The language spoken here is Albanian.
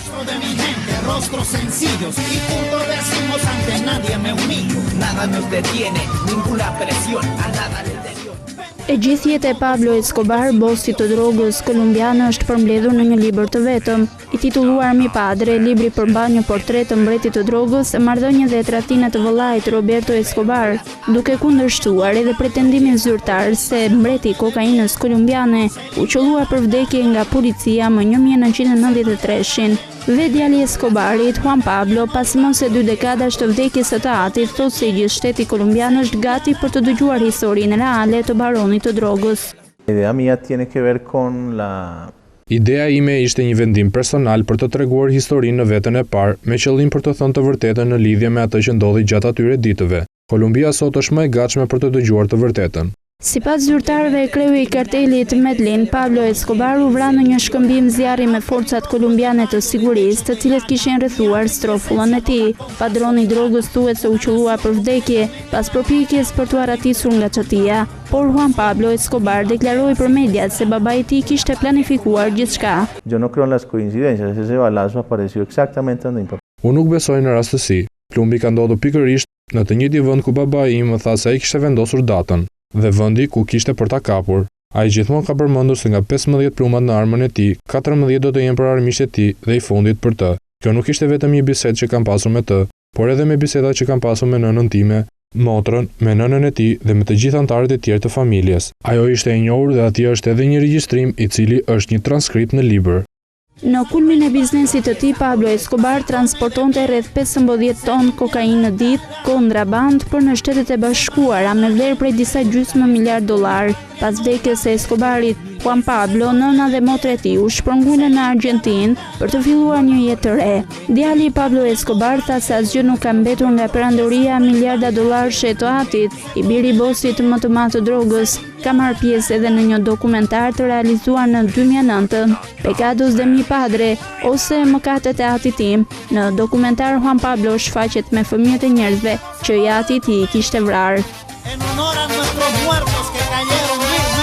De mi gente, rostros sencillos y juntos decimos ante nadie me humillo. Nada nos detiene, ninguna presión, a nada le temió. E gjithë jeta e Pablo Escobar, bosit të drogës kolumbiane, është përmbledhur në një libër të vetëm. I titulluar Mi Padre, libri përmban një portret të mbretit të drogës, marrëdhënie dhe tradhtinë të vëllait Roberto Escobar, duke kundërshtuar edhe pretendimin zyrtar se mbreti i kokainës kolumbiane u qëllua për vdekje nga policia më 1993-shin. Vetë djali i Escobarit, Juan Pablo, pas më se dy dekadash të vdekjes së të atit, thotë se i gjithë shteti kolumbian është gati për të dëgjuar historinë reale të baronit të drogës. La idea mía tiene que ver con la Ideja ime ishte një vendim personal për të treguar historinë në vetën e parë, me qëllim për të thënë të vërtetën në lidhje me atë që ndodhi gjatë atyre ditëve. Kolumbia sot është më e gatshme për të dëgjuar të vërtetën. Sipas zyrtarëve, kreu i kartelit Medellin, Pablo Escobar u vra në një shkëmbim zjarri me forcat kolumbiane të sigurisë, të cilët kishin rrethuar strofullën e tij. Padroni i drogës thuhet se u qëllua për vdekje pas përpjekjes për t'u arratisur nga çatia. Por Juan Pablo Escobar deklaroi për mediat se babai i tij kishte planifikuar gjithçka. Yo no creo en las coincidencias, ese balazo apareció exactamente donde mi papá Unë nuk besoj në rastësi. Plumbi ka ndodhur pikërisht në të njëjtin vend ku babai im më tha se ai kishte vendosur datën dhe vendi ku kishte për ta kapur. Ai gjithmonë ka përmendur se nga 15 plumbat në armën e tij, 14 do të jenë për armiqtë e tij dhe i fundit për të. Kjo nuk ishte vetëm një bisedë që kam pasur me të, por edhe me bisedat që kam pasur me nënën time, motrën, me nënën e tij dhe me të gjithë anëtarët e tjerë të familjes. Ajo ishte e njohur dhe atje është edhe një regjistrim i cili është një transkript në libër. Në kulmin e biznesit të tij, Pablo Escobar transportonte rreth 15 ton kokainë në ditë, kontraband për në Shtetet e Bashkuara me vlerë prej disa gjysmë miliard dollar. Pas vdekjes së Escobarit, Juan Pablo, nëna dhe motra e tij u shpërngulën në Argjentinë për të filluar një jetë të re. Djali i Pablo Escobar tha se asgjë nuk ka mbetur nga perandoria miliarda dollarëshe e të atit, i biri i bosit më të madh të drogës, ka marrë pjesë edhe në një dokumentar të realizuar në 2009. Pecados de mi padre ose Mëkatet e atit tim. Në dokumentar Juan Pablo shfaqet me fëmijët e njerëzve që i ati i tij kishte vrarë. En honor a nuestros muertos que cayeron.